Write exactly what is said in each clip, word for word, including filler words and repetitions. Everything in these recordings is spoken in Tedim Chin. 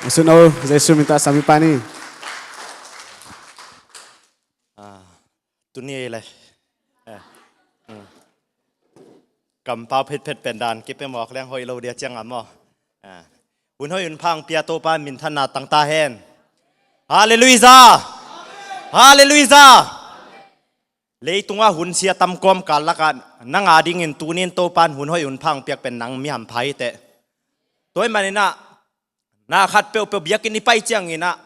Sun o, Jesu min ta sami pani. Ah, tuni le. Eh, hmm. Kampau phetphet pen dan kipe mawk leng hoih lo dia ciang a maw. Ah. Hun hoih hun pha hong pia Topa minthanna tang ta hen. Halleluiah. Halleluiah. Leitungah hun sia tam kawmkal lakah nang a dingin tunin Topan hun hoih hun pha hong piak pen nang mi hampha hi teh. Tua ahih maninah na khat peuhpeuh biakinn i pai cianginah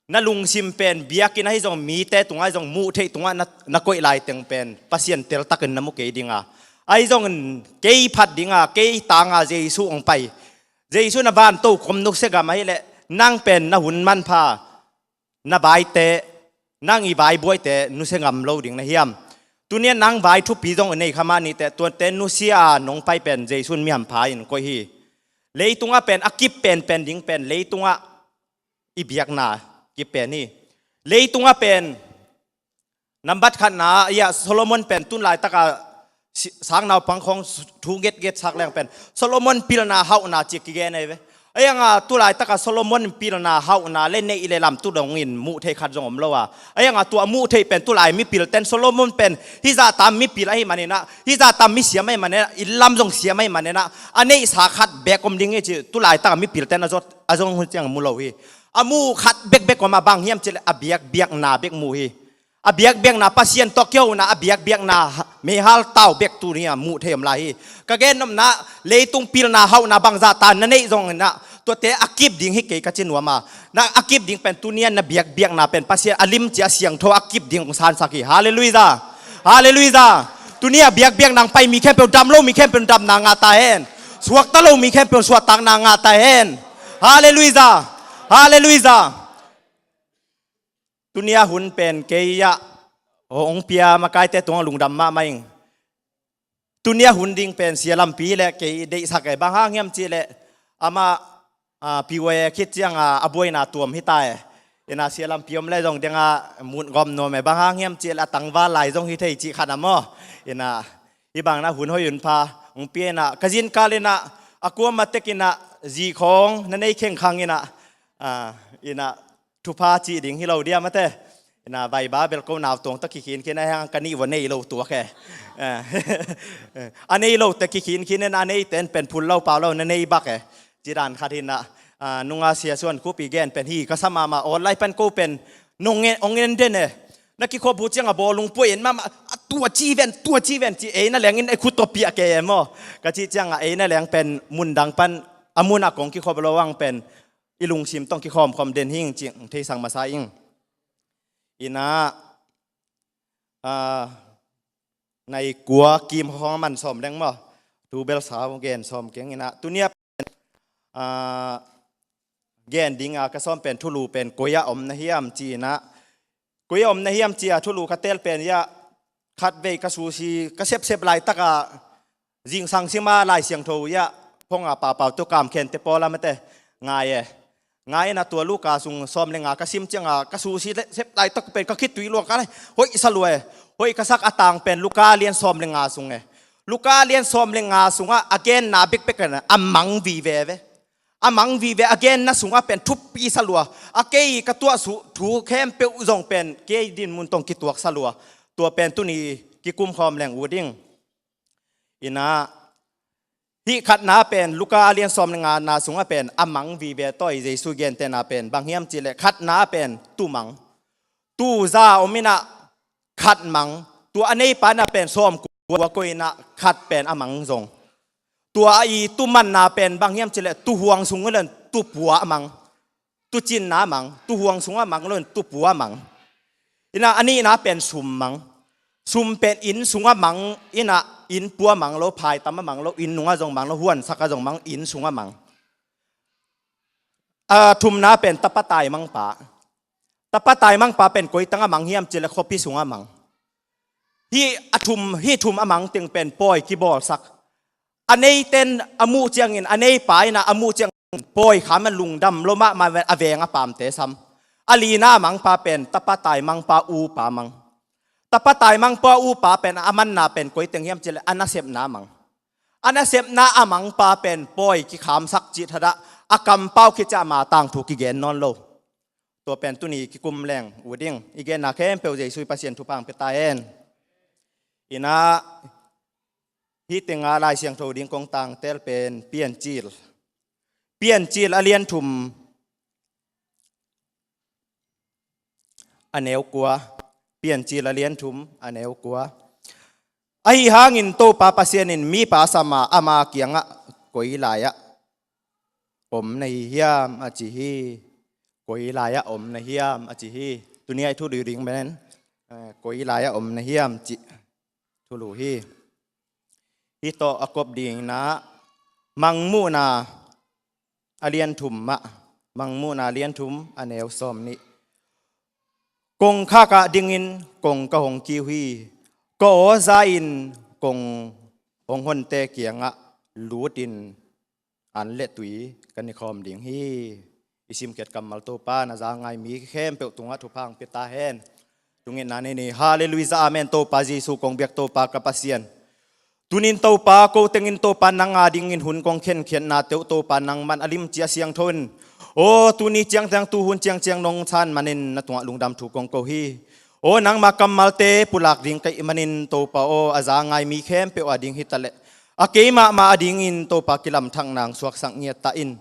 na lungsim pen biakinn ahi zong mite tungah ahi zong muh theih tungah na, na koih laiteng pen Pasian teltakin na mu kei dinga, ahi zongin kei phat dinga, kei tanga Jesu hong pai, Jesu na vanto khom nusia gam ahileh nang pen na hun manpha, na vaite, nang i vaibuaite nusia ngam lo ding na hiam? Tunia nang vai thupi zong i nei kha mah ni teh, tuate nusia a nong pai pen Jesu in mi hampha in koih hi. Leitungah pen a kip penpen ding pen leitungah i biakna kip pen hi. Leitungah pen nambat khatna ah Solomon pen tun laitaka si-, sang naupang khawng thu ngetnget sak leng pen Solomon pilna hauhna ci kigen ahi ve. Ahi hanga tu laitaka Solomon pilna hauhna le neih le lam tu dongin muh theih khat zong om lo a, ahi hanga tua muh theih pen tu lai mipilten Solomon pen hih zahta mipil ahih maninah, hih zahta misiam ahih maninah, inn lam zong siam ahih maninah a neihsa khat bek om ding hi ci tu laitaka mipilten a zot, a zong hun ciang mu lo hi. A muh khat bekbek om a, bang hiam cileh a biakbiakna bek muh hi. A biakbiakna, Pasian tawh kihona a biakbiakna meihal tau bek tuni a muh thei om lai hi. Ka gennopna, leitung pilna hauhna bangzah ta na neih zonginah tuate a kip ding hi kei ka ci nuam a, na a kip ding pen tunia na biakbiakna pen Pasian a limci a siangtho a kip ding hong sansak hi. Halleluiah. Halleluiah. Tunia biakbiakna hong pai mi khempeuh, dam lo mi khempeuh damna ngah ta hen. Suakta lo mi khempeuh suahtakna ngah ta hen. Halleluiah. Halleluiah. Tunia hun pen kei ah hong pia makaite tungah lungdam mahmah ing. Tunia hun ding pen sia lampi le kei deihsak e, bang hang hiam cihleh amah, ah, piwe khit cianga a buaina tuam hita e. Ina sia lampi om le zong denga mut gawm nuam e, bang hang hiam cihleh a tangval lai zong hi thei cih khat a maw. Ina hih bangna hun hoih hun pha hong pia ina ka zinkal ina a kuama tek ina zi khawng na nei khengkhang ina, ah, ina thupha cih ding hi lo dia mate. Ina vaiba bel ko nau tuang tawh kikhinkhin a hang ka nih vua nei lo tuak e. A nei lo teh kikhinkhin in a nei ten pen phul lo pau lo na nei bak e. Ci dan khat hi na, ah, nunga sia suan khupi gen pen hi ka sa mahmah online pen ko pen nong en, ong en den e. Na kikhop uh cianga bawlung puai en mahmah a tua ci ven, tua ci ven ci ei na leng in ei khut tawh piah kei e maw. Ka cih cianga ei na leng pen mundang pan a munah kong kikhop lo ang pen i lungsim tawh kikhawmkhawm den hing cih theisak masa ing. Ina, ah, nai kua kim hong man sawm leng maw. Tu bel sau gen sawm keng ina. Tunia, ah, gen dinga ka sawm pen thulu pen koi-ah om na hiam ci ina. Koi-ah om na hiam ci a thulu ka tel pen ia khatvei ka susi ka sepsep laitaka zingsang sima Lai Siangtho ia phonga paupau tu kamkhente pawla mate ngai e. Ngai ina tua Luka sung sawm le nga ka sim cianga ka susi le sep laitak pen ka khitui luang ka lai hoih sa lua e. Hoih ka sak a tang pen Luka lian sawm le nga sung e. Luka lian sawm le nga sungah a genna bekbek a mang vive ve. A mang vive a genna sungah pen thupi sa lua. A kei ka tuah su thu khempeuh zong pen kei dinmun tawh kituak sa lua. Tua pen tuni kikumkhawm leng uh ding. Ina, hih khatna pen Luka a lian sawm le ngana sungah pen a mang vive tawi Jesu gentehna pen bang hiam cihleh khatna pen tumang. Tu za om ina khat mang. Tua a neipa ina pen sawm kua koih ina khat pen a mang zong. Tua a i tumanna pen bang hiam cihleh tuhuang sung ina tupua a mang. Tucinna a mang, tuhuang sungah mang lo in tupua a mang. Ina a nihna pen sum mang. Sum pen inn sungah mang, ina inn pua mang lo, phaitam a mang lo, inn nungah zong mang lo, huansakah zong mang, inn sungah mang. A thumna pen tapa taimangpa. Tapa taimangpa pen koitangah mang hiam cihleh khuapi sungah mang. Hih a thum, hih thum a mang teng pen pawi kibawlsak. A neiten a muh ciangin, a neipa ina a muh ciangin pawi kham a lungdam lo mahmah a veng a pamte sam. A lina a mangpa pen tapa taimangpa upa mang. Tapa taimangpa upa pen a manna pen koiteng hiam cihleh a nasepna a mang. A nasepna a mangpa pen pawi kikhamsak cih thadah a kampau khit ciah ama tangthu kigen nawn lo. Tua pen tuni kikum leng uh ding. I genna khempeuh Jesu i Pasian thupha hong pia ta hen. Inah hih tengah Lai Siangtho ding kong tangtel pen Piancil. Piancil a lian thum a neu kua. Piancil a lian thum a neu kua. Ahi hangin Topa Pasian in mipa a sam a, ama kiangah koi lai-ah om na hi hiam a ci hi. Koi lai-ah om na hiam a ci hi. Tuni-ah i thulu ding pen, eh, koi lai-ah om na hiam cih thulu hi. Hih tawh a kop ding inah Mangmuhna a lian thum mah. Mangmuhna a lian thum a neu sawm nih. Kongkhak ah dingin kong ka hong kiu hi. Ka aw za-in kong hong honte kiangah lutin an le tui ka ne khawm ding hi. I simkhiat kammal Topa na za ngai mi khempeuh tungah thupha hong pia ta hen. Tung itna nei ni. Halleluiah, amen. Topa Jesu kong biak Topa ka Pasian, tunin Topa ko tengin Topa nang a dingin hun kong khenkhiatna teuh Topa nangman a limci a siangtho in, aw tuni ciangciang tu hun ciangciang nong san manin na tungah lungdam thu kong ko hi. Aw nangma kammalte pulak ding ka hih manin Topa aw, a za ngai mi khempeuh a ding hi taleh a kei mahmah a dingin Topa kilamthak nang suaksak ngiat ta in.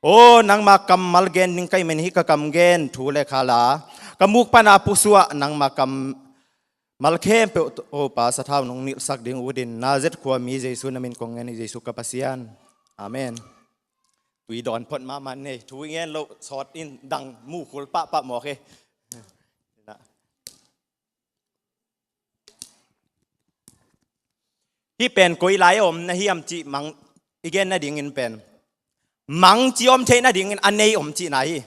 Aw nangma kammal gen ding ka hih manin hih ka kam gen thu le khala ka muk pana pusuah nangma kam mal khempeuh Topa sathau nong nilhsak ding uh din Nazareth khuami Jesu na min kong ngen hi Jesu ka Pasian. Amen. Tui dawn phot mahmah nei. Thu i ngen loh sawt in dang mukhul pahpah mawk hi. Hih pen koi lai-ah om na hiam cih mang i gen nadingin pen mangci om theih nadingin a nei om cihna hi.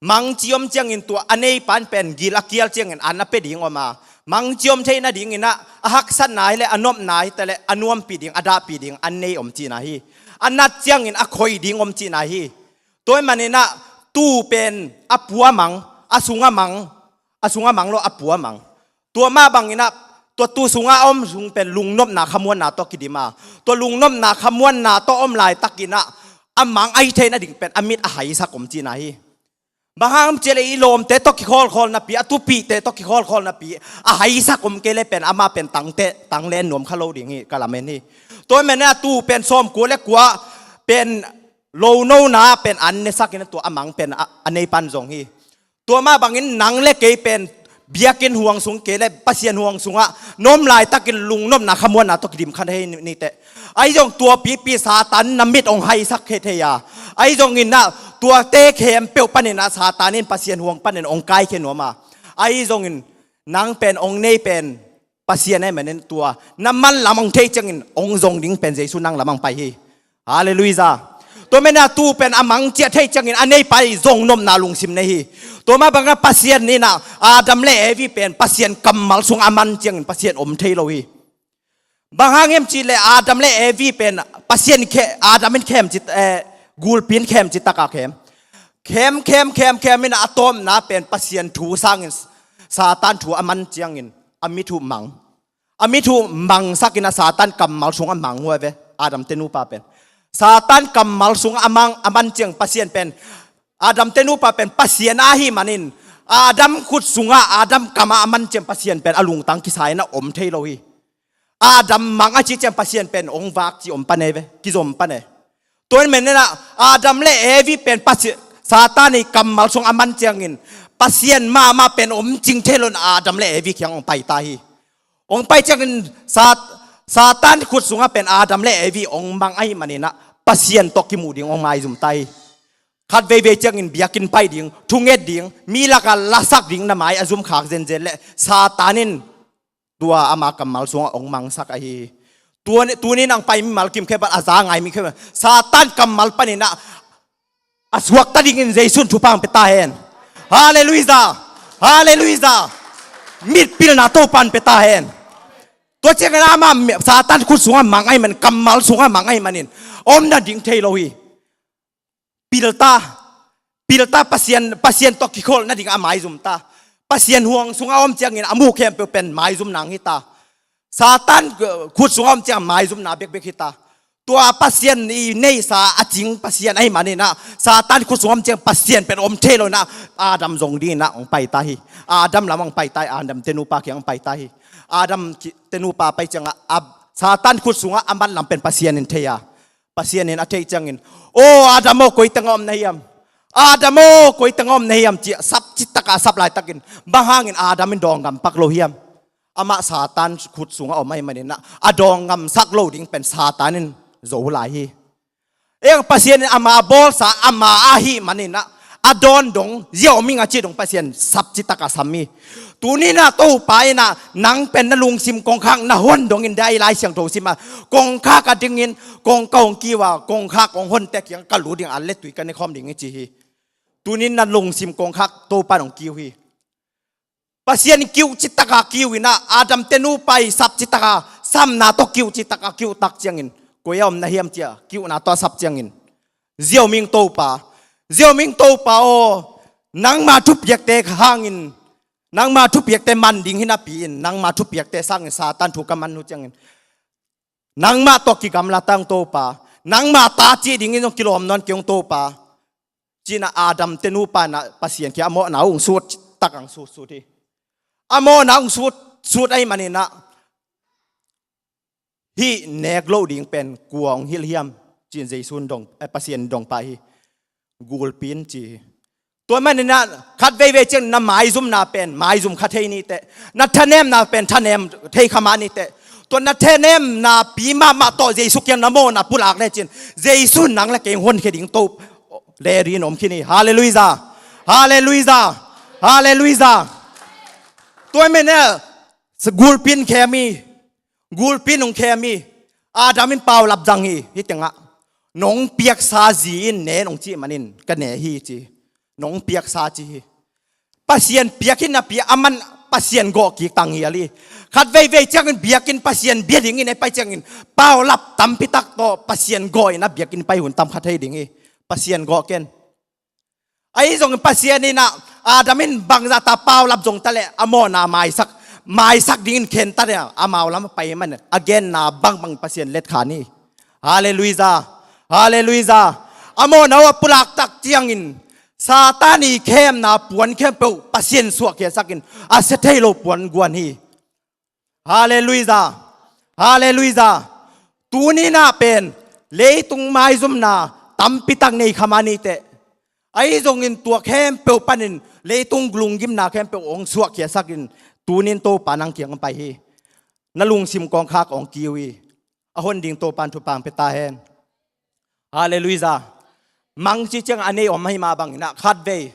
Mangci om ciangin tua a nei pan pen gil a kial ciangin an a pia ding om a, mangci om theih nadingin ah a haksatna hi le a nopna hi taleh a nuampi ding a dahpi ding a nei om cihna hi. A nat ciangin a khoi ding om cihna hi. Tua hi manin ah tu pen a pua mang, a sunga mang, a sunga mang lo a pua mang. Tua mah bangin ah tua tu sunga a om sung pen lungnopna khamuanna tawh kidim a, tua lungnopna khamuanna tawh om laitakin ah a mang ahi theih nading pen a mit a haisak om cihna hi. Bang hang hiam cih leh i lawmte tawh kikhawlkhawl napi, a tupihte tawh kikhawlkhawl napi a haisak om kei leh pen amah pen tangte tanglen nuam kha lo ding hi ka lamen hi. Tua hi manin ah tu pen sawmkua le kua pen lonona pen an nesakin ah tua a mang pen a, a nei pan zong hi. Tua mah bangin nang le kei pen biakinn huang sung kei le Pasian huang sungah na om laitakin lungnopna khamuanna tawh kidim kha thei ni teh. Ahi zong tua pipi Satan na mit hong haisak khe thei a, ahi zongin ah tuate khempeuh panin ah Satan in Pasian huang panin hong kaikhe nuam a, ahi zongin nang pen hong nei pen Pasian ahih manin tua na manlam hong theih ciangin hong zong ding pen Jesu nang lamah hong pai hi. Halleluiah. Tua manin ah tu pen a mang ciah theih ciangin a nei pai zong nopna lungsim nei hi. Tua mah bangin ah Pasian in ah Adam le Evi pen Pasian kammal sungah a man ciangin Pasian om thei lo hi. Bang hang hiam cih leh Adam le Evi pen Pasian khe, Adam in khem ci, eh, gulpi in khem ci takah khem. Khem, khem, khem, khem in ah a tawpna pen Pasian thu sangin Satan thu a man ciangin a mit uh mang. A mit uh mangsakin ah Satan kammal sungah mang uh a ve, Adam te nupa pen. Satan kammal sungah a mang, a man ciang Pasian pen, Adam te nupa pen Pasian ahih manin, Adam khut sungah, Adam kamah a man ciang Pasian pen a lungtang kisa in ah om thei lo hi. Adam mang a cih ciang Pasian pen hong vak ci om pan e ve, kizom pan e. Tua hi manin ah Adam le Evi pen Pasi-, Satan i kammal sung a man ciangin Pasian mahmah pen om cing thei lo in Adam le Evi kiang hong pai ta hi. Hong pai ciangin Sat-, Satan khut sungah pen Adam le Evi hong mang ahih manin ah Pasian tawh kimuh ding hong maizum ta hi. Khat veivei ciangin biakinn pai ding, thunget ding, mi lakah lasak ding na mai a zum khak zenzen leh Satan in tua ama kammal sungah hong mangsak ahi hi. Tua ni, tuni nang pai mimal kim khe bang a za ngai mi khe bang Satan kammal panin ah a suakta dingin Jesu in thupha hong pia ta hen. Halleluiah. Halleluiah. Mitpilna Topa in pia ta hen. Tua ciangin ama mi-, Satan khut sungah mang ahih manin, kammal sungah mang ahih manin om nading thei lo hi. Pil ta, pil ta, Pasian, Pasian tawh kikholh nading a maizum ta. Pasian huang sungah om ciangin a muh khempeuh pen maizum nang hi ta. Satan, eh, khut sungah om ciang maizumna bekbek hi ta. Tua Pasian i neihsa a cing Pasian ahih manin ah, Satan khut sungah om ciang Pasian pen om thei lo in ah, Adam zong dingin ah hong pai ta hi. Adam lam hong pai ta hi, Adam te nupa kiang hong pai ta hi. Adam ki-, te nupa pai ciangah, a, Satan khut sungah a man lam pen Pasian in thei a. Pasian in a theih ciangin, "Aw Adam aw, koi tengah om na hiam? Adam aw, koi tengah om na hiam?" ci-a sap citak a sap laitakin, bang hangin Adam in dawng ngam pak lo hiam? Amah Satan khut sungah om ahih manin ah, a dawng ngamsak lo ding pen Satan in zo lai hi. Eng, Pasian in ama bawlsa ama ahih manin ah, a dawn dong, ziau ming a ci dong Pasian sap citak a sam hi. Tuni in ah Topa in ah, "Nang pen na lungsim kongkhak na hon dongin," dai Lai Siangtho sim a, "Kongkhak a dingin kong ka hong kiu a, kongkhak hong honte kiang ka lut ding, an le tui ka ne khawm ding hi," ci hi. Tuni in na lungsim kongkhak Topa in hong kiu hi. Pasian kiu citak a kiu in ah, Adam te nupa i sap citak a samna tawh kiu citak a kiu tak ciangin, "Koi ah om na hiam?" ci-a kiuna tawh a sap ciangin, "Ziau ming Topa, ziau ming Topa aw, nangma thupiakte hangin, nangma thupiakte man ding hi napi-in, nangma thupiakte sangin Satan thu ka man uh ciangin, nangmah tawh kigamla ta ung Topa, nangma ta cih dingin zong kilawm nawn kei ung Topa," ci-in ah Adam te nupa in ah Pasian kiang a mawhna uh hong sut citak hong sutsut hi. A mawhna uh hong sutsut ahih manin ah, "Hih nek loh ding pen kua hong hilh hiam?" ci-in Jesu in dong, eh, Pasian in dong pah hi. "Gulpi in," ci hi. Tua manin ah khat veivei ciang na maizumna pen maizum kha thei ni teh, na thanemna pen thanem thei kha mah ni teh. Tua na thanemna pi mahmah tawh Jesu kiang na mawhna pulak lecin, Jesu in nang le kei hong honkhia ding Topa le ri in om khin hi. Halleluiah. Halleluiah. Halleluiah. Tua manin ah gulpi in khem hi. Gulpi in hong khem hi. Adam in paulap zang hi. Hih tengah, "Nong piaksa zi in ne nong cih manin ka ne hi," ci. "Nong piaksa," ci hi. Pasian piak hi napi a man Pasian gawh kik tanghial hi. Khat veivei ciangin biakinn Pasian bia dingin a pai ciangin, paulap tampi tak tawh Pasian gawh in a biakinn pai hun tam kha thei ding hi. Pasian gawh ken. Ahi zongin Pasian in ah, Adam in bangzah ta paulap zong ta leh a mawhna maisak, maisak dingin khen ta leh, amau lam a pai man a genna bangbang Pasian letkhan hi. Halleluiah. Halleluiah. A mawhna uh a pulak tak ciangin Satan i khemna puan khempeuh Pasian suahkhiatsakin, a sia thei lo puan guan hi. Halleluiah. Halleluiah. Tuni in ah pen leitung maizumna tampi tak nei kha mah ni teh. Ahi zongin tua khempeuh panin leitung lunggimna khempeuh hong suahkhiatsakin, tuni in Topa nang kiang hong pai hi. Na lungsim kongkhak hong kiu hi. A hon ding Topa in thupha hong pia ta hen. Halleluiah. Mang cih ciang a nei om ahih mah bangin ah khat vei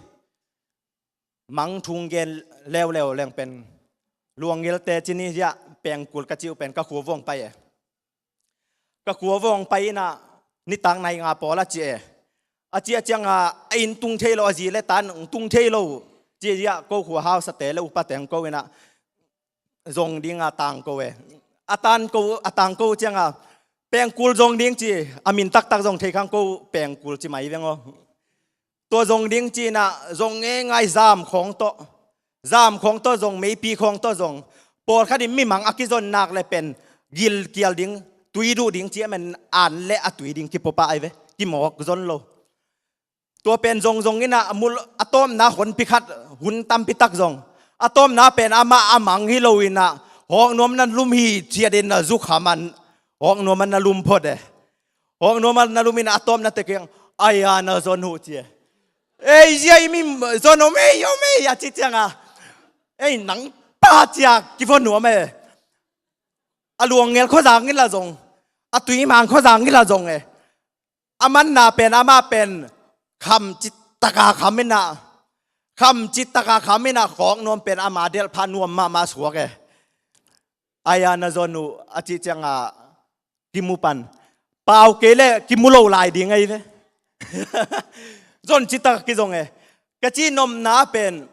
mang thu hong gen leuleu leng pen, Luangngel te ci ni, hiah Pengkul ka cih uh pen ka khua vuah hong pai e. Ka khua vuah hong pai in ah nitak nai nga pawl a ci e. A cih a ciangah a inn tung thei lo, a zi le ta in hong tung thei lo. Ci hiah ko khua hausate le upate hong ko in ah zong ding a tangko e. A tangko, a tangko ciangah Pengkul zong ding ci, a min taktak zong thei khang ko, Pengkul ci mai veng aw. Tua zong ding ci in ah zong ngeingai, zam khawng tawh, zam khawng tawh zong, meipi khawng tawh zong, pawlkhat in mimang a kizon nak le pen gilkial ding, tui duh ding ci a man, an le a tui ding kipua pah ai ve, kimawk zon lo. Tua pen zongzong in ah a mul, a tawpna honpi khat, hun tampi tak zong, a tawpna pen amah a mang hi lo in ah, hawknuam na lum hi ciat in ah, zukham an hawknuam an na lum phot e. Hawknuam an na lum in ah a tawpna te kiang, "Ai a na zon uh," ci e. "Ei, zia i mi zon om ei, om ei," a ci ciangah, "Ei, nang pa," ci a kivon nuam e. A Luangngel khuazang in la zong, a Tuimang khuazang in la zong e. A manna pen, amah pen kham citaka kham in ah, kham citaka kham in ah, hawknuam pen ama delhpha nuam mahmah suak e. "Ai a na zon uh," a cih ciangah kimu pan, pau kei leh kimu lo lai ding ahi ve. Zon citak kizong e. Ka cih nopna pen,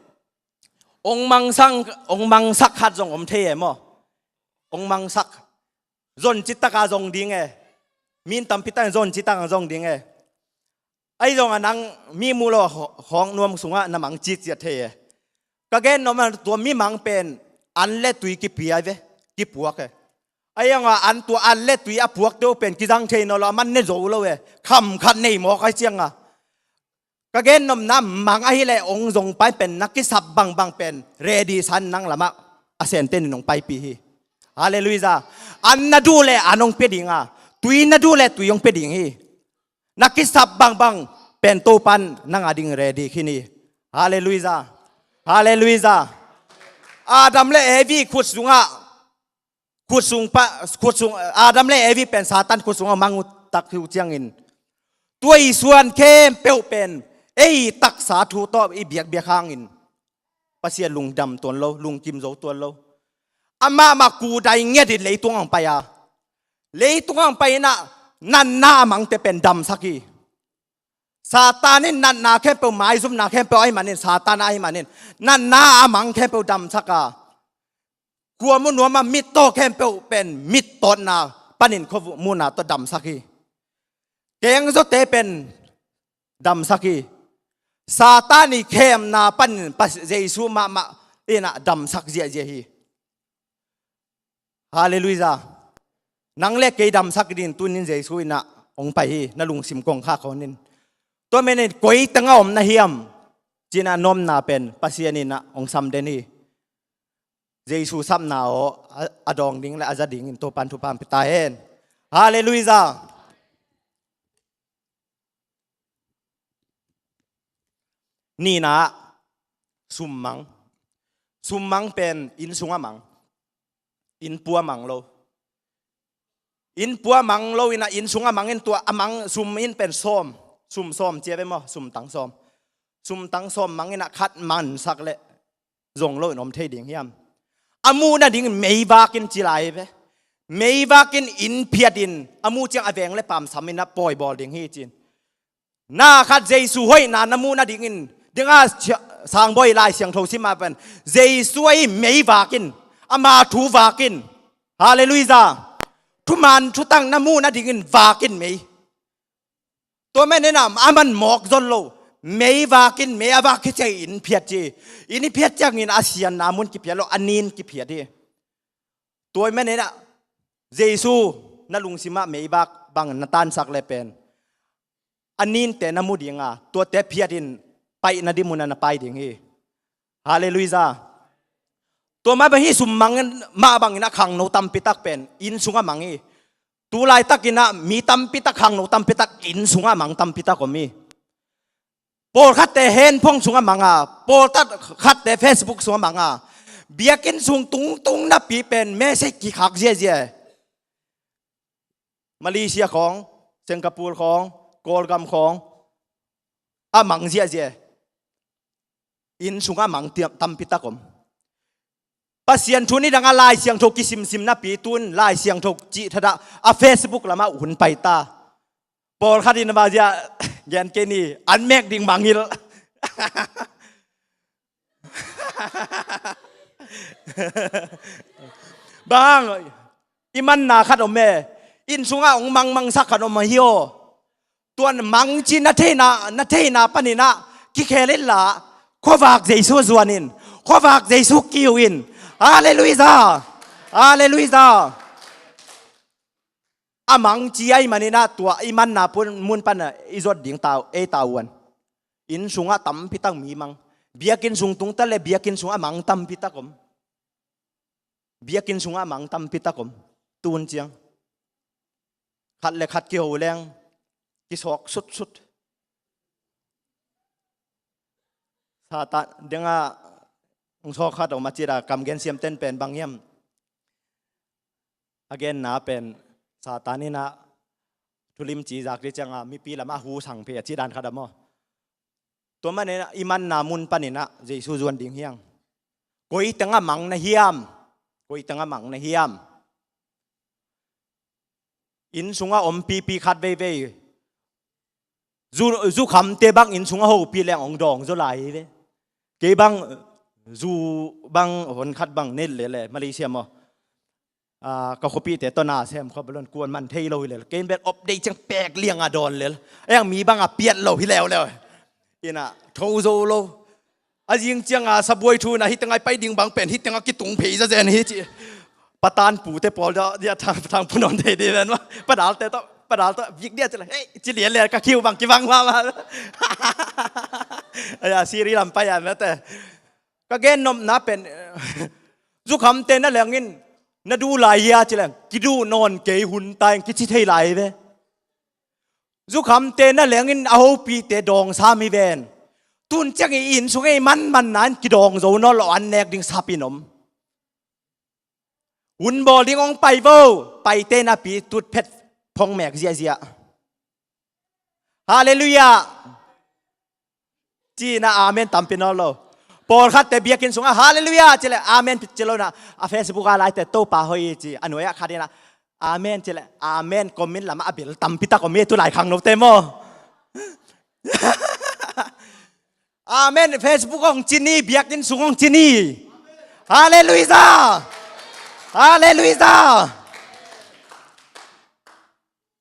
ong mangsak, ong mangsak khat zong om thei e maw? Ong mangsak. Zon citaka zong ding e. Min tampi tak in zon citaka zong ding e. Ahi zongah nang mi mu lo, hawknuam sungah na mang citciat thei e. Ka gen nopna, tua mimang pen an le tui kipia ve, kipuak e. A iang a an tua an le tui a puak teu pen kizang thei nawn lo, a man ne zo lo e. Kham khat nei mawk a hi ciang a. Ka gen nopna mang ahih leh ong zong pai pen na kisap bangbang pen ready san nang lamah a sente nin ong paipih hi. Halleluijah. An na duh leh an ong pia ding a, tui na duh leh tui ong pia ding hi. Na kisap bangbang pen Topan nang a ding ready khin hi. Halleluijah. Halleluijah. Adam le Evi khut sungah, khut sung pa, khut sung, Adam le Evi pen Satan khut sungah mang uh tak hi uh ciangin, tua i suan khempeuh pen ei taksa thu tawh i biakbiak hangin Pasian lungdam tuan lo, lungkim zo tuan lo. Amah mah kudai ngetin leitung ang pai a, leitung ang pai inah natna a mangte pen damsak hi. Satan in natna khempeuh, maizumna khempeuh ahih manin, Satan ahih manin natna a mang khempeuh damsak a, khuamu nuam a mittaw khempeuh pen mittawtna panin khuamuhna tawh damsak hi. Kengzote pen damsak hi. Satan i khemna panin Pas-, Jesu mahmah inah damsak ziahziah hi. Halleluijah. Nang le kei damsak ding tunin Jesu inah ong pai hi, na lungsim kong khak honin. Tua menin koi tengah om na hiam, cinah nopna pen Pasian inah ong sam den hi. Jesu sapna aw a, a dawng ding le a za dingin Topan thupha pia ta hen. Halleluijah. Nihna, summang. Summang pen inn sungah mang. Inn pua mang lo. Inn pua mang lo inah inn sungah mang in tua a mang sum in pen sawm. Sum sawm cia ve maw, sum tang sawm. Sum tang sawm mang inah khat mansak leh zong lo in om thei ding hiam? A muh nadingin meivak in ci lai ve. Meivak in inn phiat in a muh ciang a veng le paam sam inah pawi bawl ding hi cin. Na khat Jesu hoihna na muh nadingin, dingah cia-, Sangbawi Lai Siangtho sim ah pen Jesu ahi meivak in, ama thu vak in. Halleluijah. Thuman thutang na muh nadingin vak in mei. Tua menin a, a man mawk zon lo. Meivak in, mei a vak khit ciang inn phiat ci. Inn phiat ciangin a sianna mun kiphiat lo, a nin kiphiat hi. Tua menin a, Jesu na lungsimah meivak bang na tansak le pen a ninte na mu ding a, tuate phiat in paihna ding mun a na pai ding hi. Halleluijah. Tua mah bang hi, sum mang mah bangin a khangno tampi tak pen inn sungah mang hi. Tu laitakin ah mi tampi tak, khangno tampi tak inn sungah mang tampi tak om hi. Pawlkhatte handphone sungah mang a, pawlkhatte Facebook sungah mang a, biakinn sung tungtung napi pen message kikhak ziazia. Malaysia khawng, Singapore khawng, Kawlgam khawng a mang ziazia. Inn sungah mang tiam tampi tak om. Pasian thu nidangah Lai Siangtho kisimsim napi tun Lai Siangtho cih thatah a Facebook lamah hun pai ta. Pawlkhat in a bazia gen kei ni, an mek ding mangngilh. Bang, i manna khat om e, inn sungah hong mangmangsak khat om ahi aw. Tuan mang ci na theihna, na theihna panin ah kikhel inla, khuavak Jesu zuan in, khuavak Jesu kiu in. Halleluijah. Halleluijah. A mang ci ahih manin ah tua i manna pun, mun pan ah i zot ding tau, ei tau uan. Inn sungah tampi tak mi mang. Biakinn sung tungta le biakinn sungah mang tampi tak om. Biakinn sungah mang tampi tak om. Tun ciang khat le khat kiho leng kisawk sutsut. Satan dengah hong sawk khat om a cih a, kam gen siamten pen bang hiam? A genna pen Satan in ah thulim ci zak dih ciangah mipi lamah a hu sang phei a cih dan khat a maw? Tua manin ah i manna mun panin ah Jesu zuan ding hiang. Koi tengah mang na hiam? Koi tengah mang na hiam? Inn sungah om pipi khat veivei. Zu, zukhamte bang inn sungah hopih leng hong dawng zaw lai hi ve. Kei bang zu bang hon khat bang nei lel e, Malaysia maw. Ah, ka khuapihte tawh na sem khop lon kuan man thei lo hi lel. Kei in bel update ciang pek liang a dawn lel. Eng mi bang a piat lo hi leuleu. Inn ah tho zo lo. A zing ciangah sabuai thu in ah hih tengah i pai ding bang pen hih tengah kitung phei zazen hi ci. Patan pute pawl dia, dia thang, thang punon thei di ven ma. Padalte to, padalte bik dia cila. Hei, cili le ka kiu bang kibang ma ma. Aya, siri lam pai a mete. Ka gen nopna pen, zukhamte na lengin, na duh lai hia ci leng, kiduh nawn kei hun ta ing kici thei lai ve. Zukhamte na lengin a hopite dawng sam hi ven. Tun ciang i inn sung ei manman nain kidawng zo nawn lo an nek ding sapin om. Hun bawl ding hong pai vo, paite napi tutphet phongmek ziahziah. Halleluiah. Ci-in a amen tampi nawn lo. Pawlkhatte biakinn sungah halleluiah ci le amen ci lo na. A Facebook ah laite Topa hoih ci a nuai ah khat in a amen ci le amen comment lamah a bel tampi tak om hi tu lai khangnote maw. Amen. Facebook hong ci ni, biakinn sung hong ci ni. Halleluiah. Halleluiah.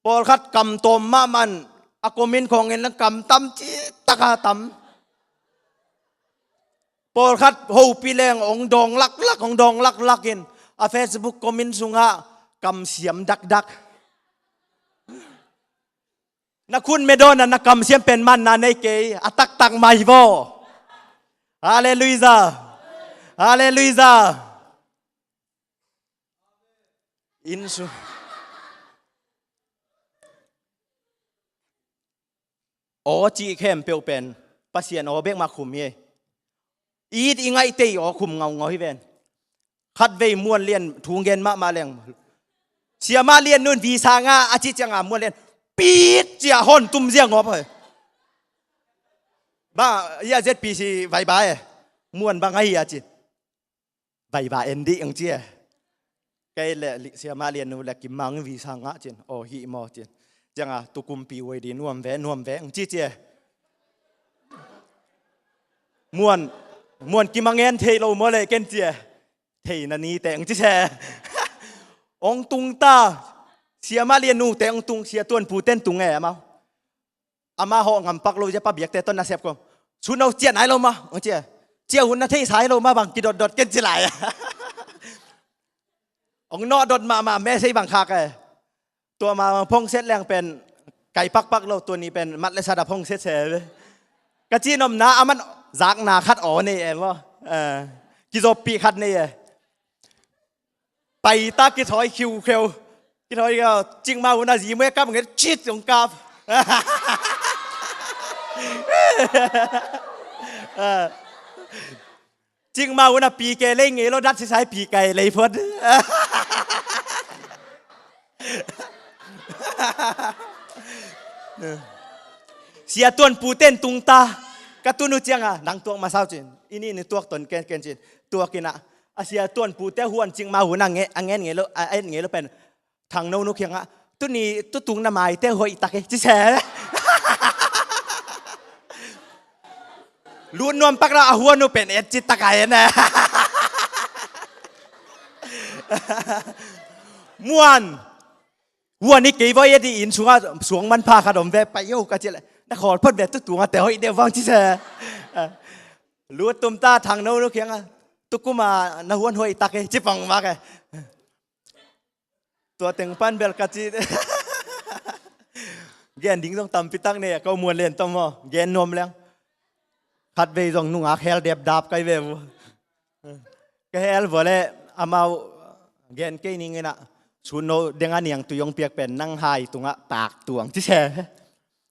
Pawlkhat kam tawm mahmah in a comment khawngin kam tam ci taka tam. Pawlkhat hopih leng hong dawng laklak, hong dawng laklak in a Facebook comment sungah kam siam dakdak. Na khut medawn a na kam siam pen manna nei kei a taktak mai vaw. Halleluiah. Halleluiah. Inn su aw cih khempeuh pen Pasian aw bek mah khum hi. It i ngaihte i aw khum ngaungau hi ven. Khatvei Muan Lian thu gen mahmah leng Siamah Lian nun visa ngah a cih cianga Muan Lian pit ciah hon tum ziang ngawp hoi. Ba ia Z P C vaiba e. Muan bang ahi a cin vaiba en dih ang ci e. Kei le Siamah Lian nu le kimang visa ngah cin aw hih maw cin. Cianga tukumpi uai di nuam ve nuam ve ang ci ci e. Muan, muan kimang en thei lo maw le ken ci e. Thei na ni teng ci se. Ong tung ta. Siamah Lian nu teng ong tung sia tuan pu ten tung e amau. Ama hawh ngampak lo zia pa biakte ton na sep ko. Sun au ciah nai lo ma ong ci e. Ciah hun na thei sai lo ma bang kidotdot ken ci lai. Ong nawhdot mahmah message bang khak e. Tua ma phongset leng pen kai pakpak lo tua ni pen mat le sada phongset se ve. Ka ci nomna a man zakna khat aw nei e maw. Kizoppih khat nei e. Paita kithawi khiukheu. Kithawi khiu cikmah hun a zi muai kap nget cit ong kap. Cikmah hun a pike lei ngei lo dat sisai pike lei phot. Sia tuan puten tungta ka tunu cianga nang tuak masau cin ini ni tuak ton ken ken cin tuak ina a sia tuan pute huan cikmah hun a nge a ngen ngei lo a en ngei lo pen thang no nu kiangah tuni tutung na maite hoih tak e ci se. Lut nuam pak lo a huan uh pen et ci tak a en e. Muan huan i kei voi et i inn sungah suang manpha khat om ve pai yo ka ci le na khawl phot ve tutung a te hoih deuh vang ci se. Lut tumta thang no nu kiangah tukuma na huan hoih tak e ci pang mak e. Tua teng pan bel ka ci. Gen ding zong tampi tak nei a ko Muan Lian tom haw gen nuam leng. Khatvei zong nungak hel dep dap kai ve vu. Ka hel vua le amau gen kei ning ina sun no deng a niang tu yong piak pen nang hai tungah pak tuang ci se.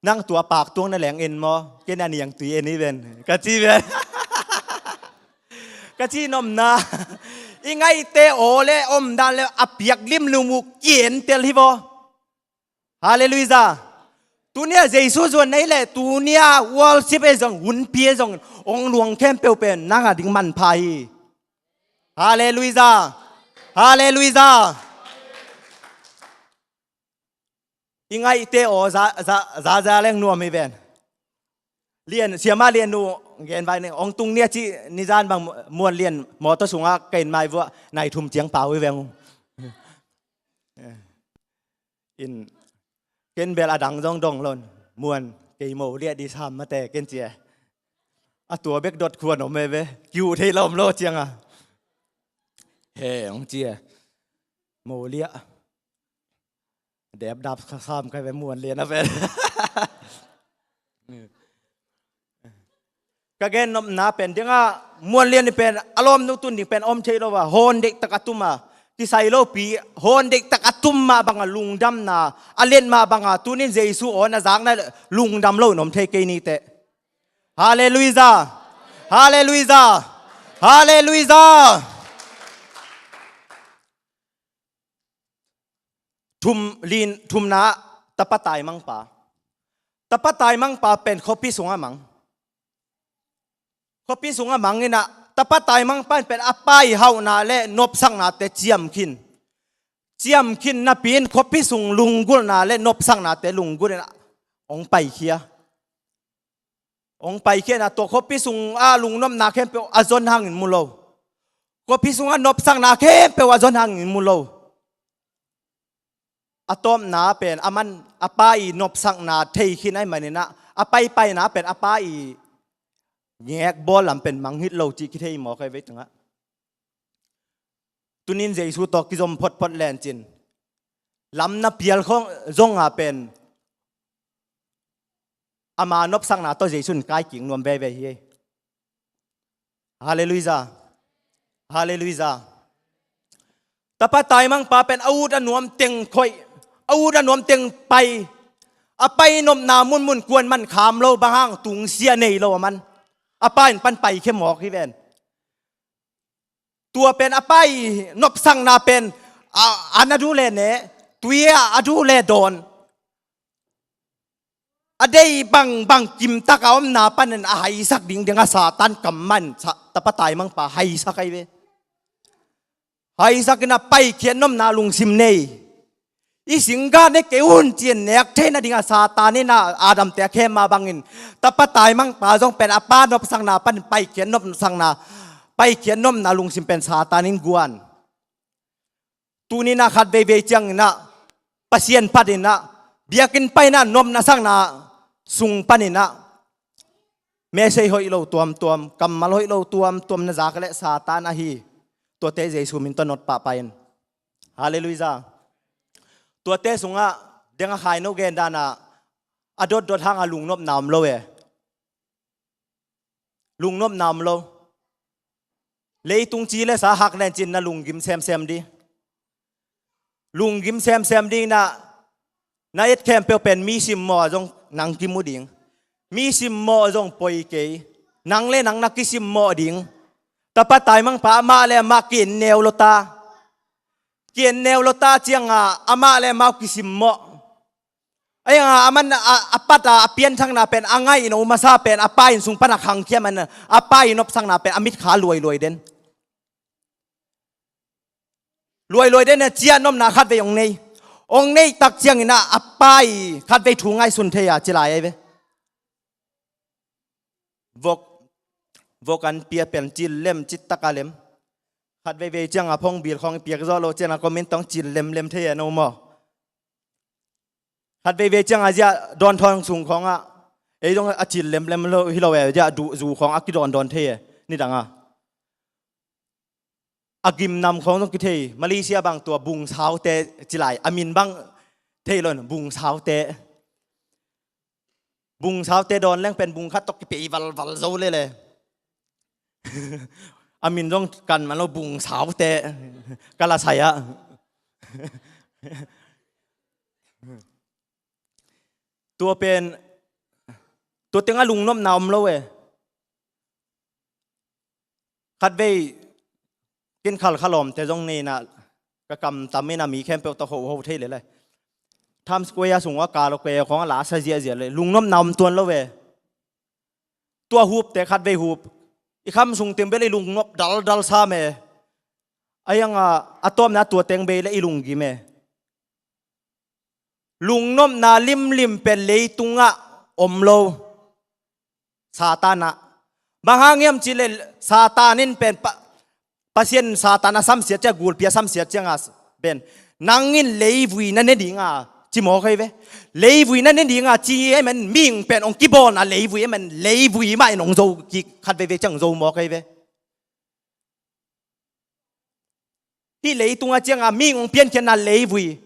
Nang tua pak tuang na leng en maw ken a niang tui en hi ven ka ci ven. Ka ci nomna i ngaihte aw le omdan le a piak limlum uh kientel hi vaw. Halleluiah. Tunia Jesu zuan nei le tunia worship e zong hunpi e zong ong luang khempeuh pen nang a ding manpha hi. Halleluiah. Halleluiah. I ngaihte aw za za za leng nuam hi ven. Lian siamah Lian nu gen vai ne ong tung nia ci nizan bang Muan Lian mawtaw sungah ka in mai vuah nai thum ciang pau hi veng. In ken bel a dang zong dong lon Muan kei mo liah di sam mate ken cia. A tua bek dot khuan om e ve kiu thei lawm lo cianga. He ong cia. Mawliah. Depdap sam kai ve, Muanlian a pen. Ka gennopna pen dingah Muanlian i pen a lawmnu tun ding pen om thei lo a, hawn deihtak a tum a, kisai lopi, hawn deihtak a tum mah banga lungdamna a lian mah banga tunin Jesu awn a zakna lungdam lo in om thei kei niteh. Halleluijah. Halleluijah. Halleluijah. Thum lin thumna, tapa taimangpa. Tapa taimangpa pen khuapi sungah mang. Khuapi sungah mang inah tapa taimangpa in pen a pa i hauhna le nopsaknate ciamkhin. Ciamkhin napi in khuapi sung lunggulhna le nopsaknate lunggulh inah hong paikhia. Hong paikhia inah tua khuapi sungah lungnopna khempeuh a zon hangin mu lo. Khuapi sungah nopsakna khempeuh a zon hangin mu lo. A tawpna pen a man a pa i nopsakna theikhin ahih maninah a paipaina pen a pa i ngekbawl lam pen mang hit lo cih kithei mawk hi ve tungah. Tunin Jesu tawh kizom photphot lencin lam na pial khong zonga pen ama nopsakna tawh Jesu in kaikik nuam veve hi. Halleluijah. Halleluijah. Tapa taimangpa pen a ut a nuam teng khoih, a ut a nuam teng pai, a pai nopna munmun kuan man kham lo, bang hang tungsia nei lo a man a pa in pan paikhia mawk hi ven. Tua pen a pa i nopsakna pen a, an a duh le ne, tui a, a duh le dawn. A deih bangbang kimtak a omna panin a haisak dingding a Satan kamman sa, tapa taimangpa haisak ahi ve. Haisak inah paikhiat nopna lungsim nei. I singga ne kei un ci-in nek theih nadingah Satan inah Adam te a khem mah bangin tapa taimangpa zong pen a pa nopsakna panin paikhiat nopsakna, paikhiat nopna lungsim pen Satan in guan. Tuninah khat veivei cianginah Pasian phatinah biakinn painah nopna sakna sung paninah mesei hoih lo tuamtuam, kammal hoih lo tuamtuam na zak leh Satan ahi. Tuate Jesu min tawh notpah pain. Halleluijah. Tuate sungah deng a khaino gen danah a dotdot hanga lungnopna om lo e. Lungnopna om lo. Leitung ci le sa hak lencin na lunggim semsem ding. Lunggim semsem ding na, na et khempeuh pen mi simmawh a zong nang kimu ding. Mi simmawh a zong poi kei. Nang le nang na kisimmawh ding. Tapa taimangpa amah le amah ki-en neu lo ta. Ki-en neu lo ta cianga amah le amah kisimmawh. Ahi hanga a man a, a pat a, a pianthakna pen a ngaih in a um a sa pen a pa in sung pana khangkhia man a pa i nopsakna pen a mitkha luailuai den. Luailuai den a ciah nopna khatvei ong nei. Ong nei tak ciangin a, a pa i khatvei thu ngaihsun thei a ci lai ahi ve. Vok, vok an pia pen cil lem, cit taka lem. Khat veivei cianga phongbil khawng i piak zawh lo cianga komin tawng cil lemlem thei e no maw? Khat veivei cianga ziah dawn thawng sung khawngah ei zong a cil lemlem lo hi lo e, ziah duh zu khawng a kidawndawn thei e, nidanga. A gimnam khawng zong kithei, Malaysia bang tua bungsaute ci lai, a min bang thei lo in bungsaute. Bungsaute dawn leng pen bung khat tawh kipei valval zo lele. A min zong kan man lo bungsaute. Ka la sai ah. Tua pen, tua tengah lungnopna om lo e. Khatvei kin khalkhalawmte zong nei inah ka kamtam inah mi khempeuh tawh hoho thei lele. Times Square sungah kalo kei khawng a la sa ziahziah le lungnopna om tuan lo ve. Tua hupte khatvei hup i kham sung teng bel i lungnop daldal sam e. A hianga a tawpna tua teng bei le i lunggim e. Lungnopna limlim pen leitungah om lo. Satan ah. Bang hang hiam cihleh Satan in pen pa, Pasian Satan a samsiat ciang, gulpi a samsiat cianga pen nang in leivui na ne dinga ci mawk ahi ve. Leivui na ne dinga ci ahi man, mihing pen hong kibawn a leivui ahi man, leivui mah in hong zo kik khat veivei ciang zo mawk ahi ve. Hih leitung a cianga mi hong piankhiatna leivui,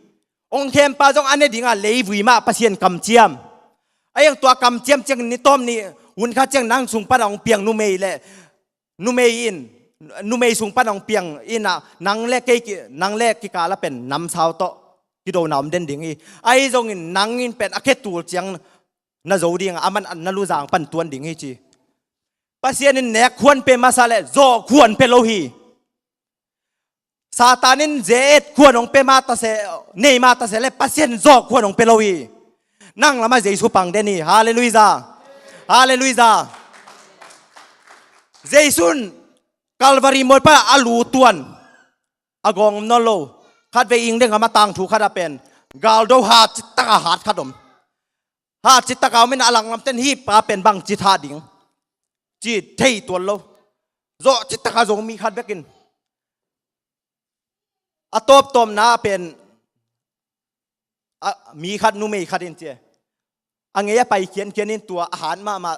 hong khempa zong a ne dinga leivui mah Pasian kamciam. A iang tua kamciam ciang ni tawm ni hun khat ciang nang sung pan hong piang numei le numei in, numei sung pan hong piang in ah nang le kei ki, nang le kikala pen namsau tawh kidona om den ding hi. Ahi zongin nang in pen a khetul ciang na zo ding a, aman na luzang pan tuan ding hi ci. Pasian in nek khuan pe masa le zawh khuan pe lo hi. Satan in ze-et khuan hong pe mah tase, nei mah tase le Pasian zawh khuan hong pe lo hi. Nang lamah Jesu pang den hi. Halleluiah. Halleluiah. Jesu in Calvary mualpa a lu tuan a gawng om nawn lo. Khatvei ing deng a ma tangthu khat a pen galdo hat citak a hat khat om. Hat citak a om in a langlamten hih pa pen bang ci tha ding ci thei tuan lo. Zawh citak a zo mi khat bekin a tawptawpna a pen a, mi khat numei khat in ci a ngei a pai khiankhian in tua a hat mahmah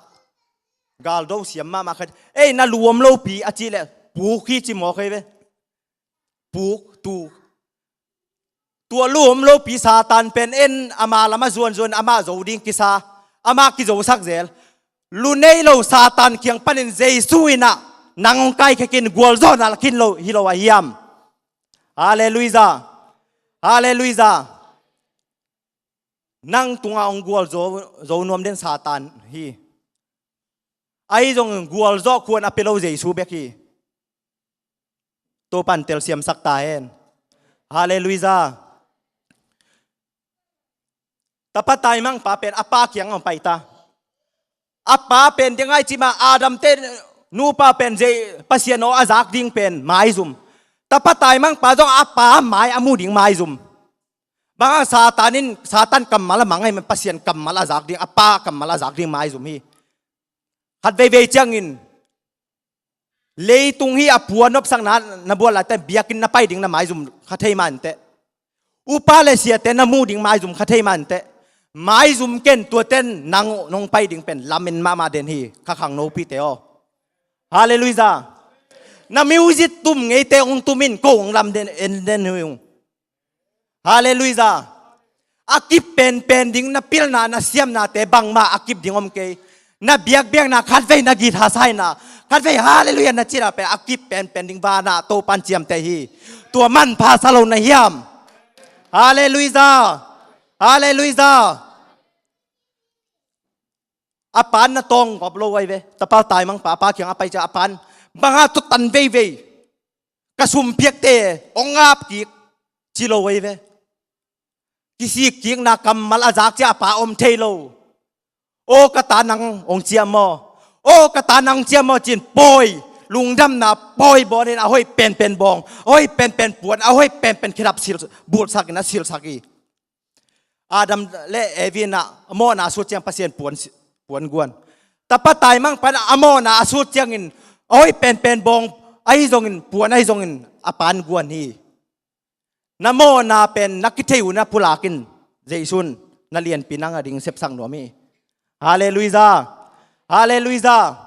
galdo siam mahmah khat, ei na lu om lopi a ci le puk hi ci mawk hi ve. Puk, tuk. Tua lu om lopi Satan pen en ama lamah zuanzuan amah zo ding kisa, amah kizosak zel. Lu nei lo Satan kiang panin Jesu in ah nang hong kaikhekin gualzawhna la khin lo hi lo a hiam? Halleluiah. Halleluiah. Nang tunga hong gualzo zo nuam den Satan hi. Ahi zongin gualzawh khuan a pe lo Jesu bek hi. Topan telsiamsak ta hen. Halleluiah. Tapa taimangpa pen a pa kiang hong pai ta. A pa pen ding ai cima Adam te nupa pen zei Pasian aw a zak ding pen maizum. Tapa taimangpa zong a pa mai a mu ding maizum. Bang a Satan in Satan kammal a mang ai, Pasian kammal a zak ding, a pa kammal a zak ding maizum hi. Khat veivei ciangin leitung hi a puan nopsakna na bual laite biakinn na pai ding na maizum kha thei mah inteh. Upa le siate na mu ding maizum kha thei mah inteh. Maizum ken tuaten nang nong pai ding pen lamen mahmah den hi kha khang nopite aw. Halleluiah. Na music tum ngeite hong tumin ko hong lam den en den hi ung. Halleluiah. A kip penpen ding na pilna na siamnate bangmah a kip ding om kei. Na biakbiakna khatvei na git hasaina khatvei halleluiah na cina pen a kip penpen ding vana Topan ciamteh hi. Tua manpha sa lo na hiam? Halleluiah. Halleluiah. A pan na tawng gop lo ai ve. Tapa taimangpa a pa kiang a pai cia a pan banga tutan veivei. Ka sumpiakte hong ngap kik ci lo ei ve. Kisik kikna kammal a zak cia a pa om thei lo. Aw ka ta nang hong ciam maw? Aw ka ta nang ciam maw cin pawi lungdamna pawi bawlin a hoih penpen bawng, a hoih penpen puan, a hoih penpen khedap sil, bulhsakin a silsak hi. Adam le Evi in a mawhna a sut ciang Pasian puan, puan guan. Tapa taimang pan a mawhna a sut ciangin a hoih penpen bawng ahi zongin puan ahi zongin a pan guan hi. Na mawhna pen na kithei uh na pulakin Jesu in na lianpi nang a ding sepsak nuam hi. Halleluiah. Halleluiah.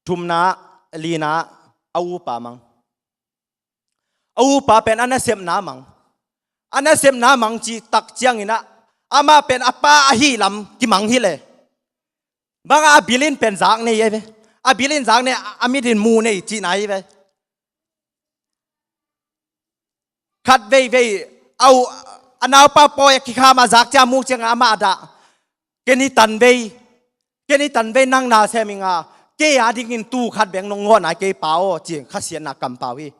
Thumna, lina, a upa mang. A upa pen a nasepna mang. A nasepna mang cih tak ciangin ah amah pen a pa ahi lam kimang hi le. Bang a bil in pen zak nei ei ve. A bil in zak nei a mit in mu nei cihna ei ve. Khat veivei a naupa pawi a kikham a zak cia muk ciangin amah a dah. Ken hi tanvei, ken hi tanvei nang na sem ing a, kei a dingin tu khat beng nong ngawh nai kei pa aw ci khasiatna kam pau hi.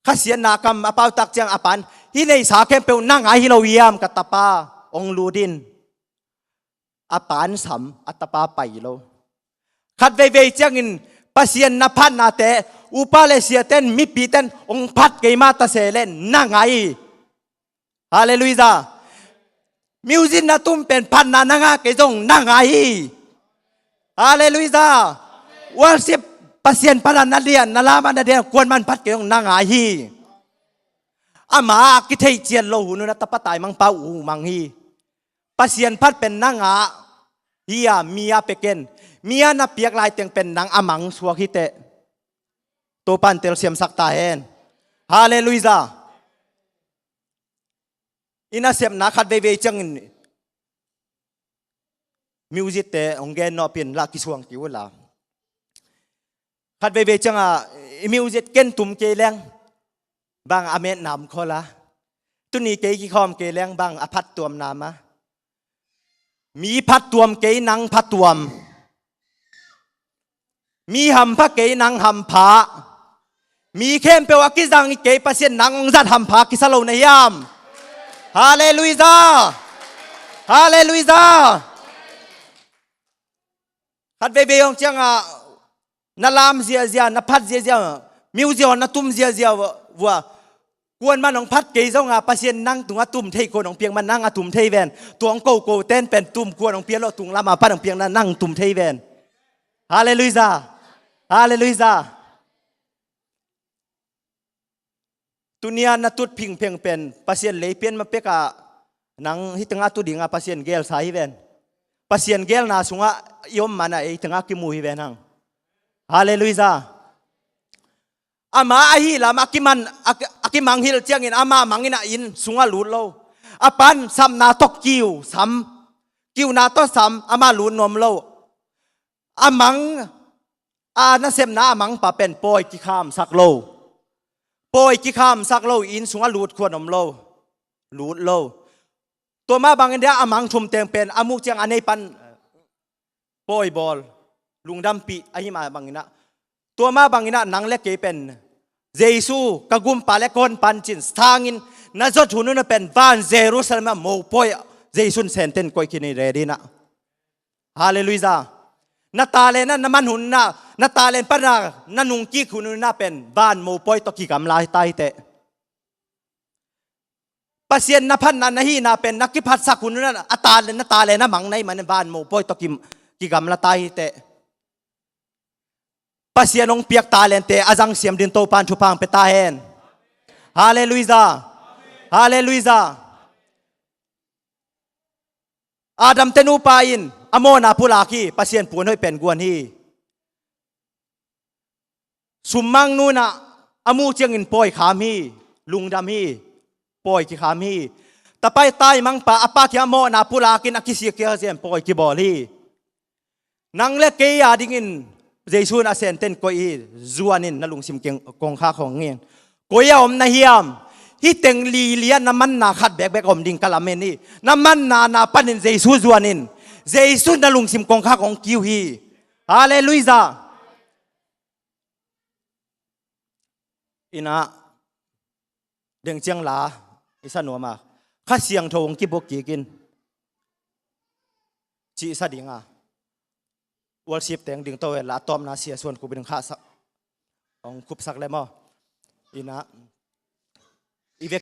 Khasiatna kam a pau tak ciang a pan, hih neihsa khempeuh nang a hi lo hiam ka tapa, hong lut in. A pan sam, a tapa pai lo. Khat veivei ciangin Pasian na phatnate upa le siaten mipiten hong phat kei mah tase le nang a hi. Halleluiah. Music na tum pen phatna na ngah kei zong nang a hi. Halleluiah. Worship Pasian phatna na lian na lam a na lian kuan man phat kei zong nang a hi. Ama a kitheih ciat lo hun un a tapa taimang pa uh mang hi. Pasian phat pen nang a hi a mi a peken. Mi a na piak laiteng pen nang a mang suak hi teh. Topan telsiamsak ta hen. Halleluijah. I nasepna khat veivei ciangin music te hong gen nawpin la kisuang ki uh la. Khat veivei cianga i music ken tum kei leng bang a met nam khawl a. Tuni kei kikhawm kei leng bang a phattuam nam a. Mi phattuam kei nang phattuam. Mi hampha kei nang hampha. Mi khempeuh a kizang i kei Pasian nang hong zat hampha kisa lo na hiam? Halleluijah. Halleluijah. Khat veivei hong cianga na lam ziazia, na phat ziazia, music na tum ziazia vua, kuan man hong phat kei zonga Pasian nang tunga tum thei kuan hong piak man nang a tum thei ven. Tuang koko ten pen tum kuan hong piak lo tung lama pan hong piakna nang tum thei ven. Halleluijah. Halleluijah. Tunia na tut phingpheng pen Pasian lei pian ma peka nang hitanga tu dinga Pasian gelsa hi ven. Pasian gelna sunga i om mana ei tanga kimu hi ven hang. Halleluijah. Ama ahi lama kiman a kimanghil ciangin ama mangina in sunga lut lo. A pan samna tok kiu sam. Kiuna tok sam ama lut nuam lo. A mang a nasepna a mangpa pen pawi kikhamsak lo. Pawi kikhamsak lo inn sunga lut khuan om lo. Lut lo. Tua mah bangin dia a mang thum teng pen a muk ciang a nei pan pawi bawl. Lungdampih ahi mah bangina. Tua mah bangina nang le kei pen Jesu ka gumpa le ka honpa in cin sangin na zot hununa pen van Jerusalem a mopawi Jesu in senten koih khin i redina. Halleluijah. Na talent na man hunna, na talent pana na nungkik hunna pen van mopawi tawh kigamla hi ta hiteh. Pasian na phatna na hihna pen na kiphatsak hunna a talent na talent na mang na hih manin van mopawi tawh kigamla ta hiteh. Pasian hong piak talente a zangsiam din Topan thupha hong pia ta hen. Halleluijah. Halleluijah. Adam te nupa in a mawhna pulak hi, Pasian puan hoih pen guan hi. Summang nunah a muh ciangin pawi kham hi, lungdam hi, pawi kikham hi. Tapai taimangpa a pa kia mawhna pulakin a kisiakia sian pawi kibawl hi. Nang le kei a dingin Jesu in a senten koih hi, zuanin na lungsim kongkhak hong in. Koi a om na hiam? Hih teng lilian na manna khat bekbek a om ding ka lamen hi. Na manna na panin Jesu zuanin. Jesu na lungsim kongkhak hong kiu hi. Halleluijah. Ina dengciang la i sa nuama Kha Siangtho hong kibuk kikin cihsa dinga worship teng ding to la tawpna sia suan kup ding khahsak hong khupsak le maw? Ina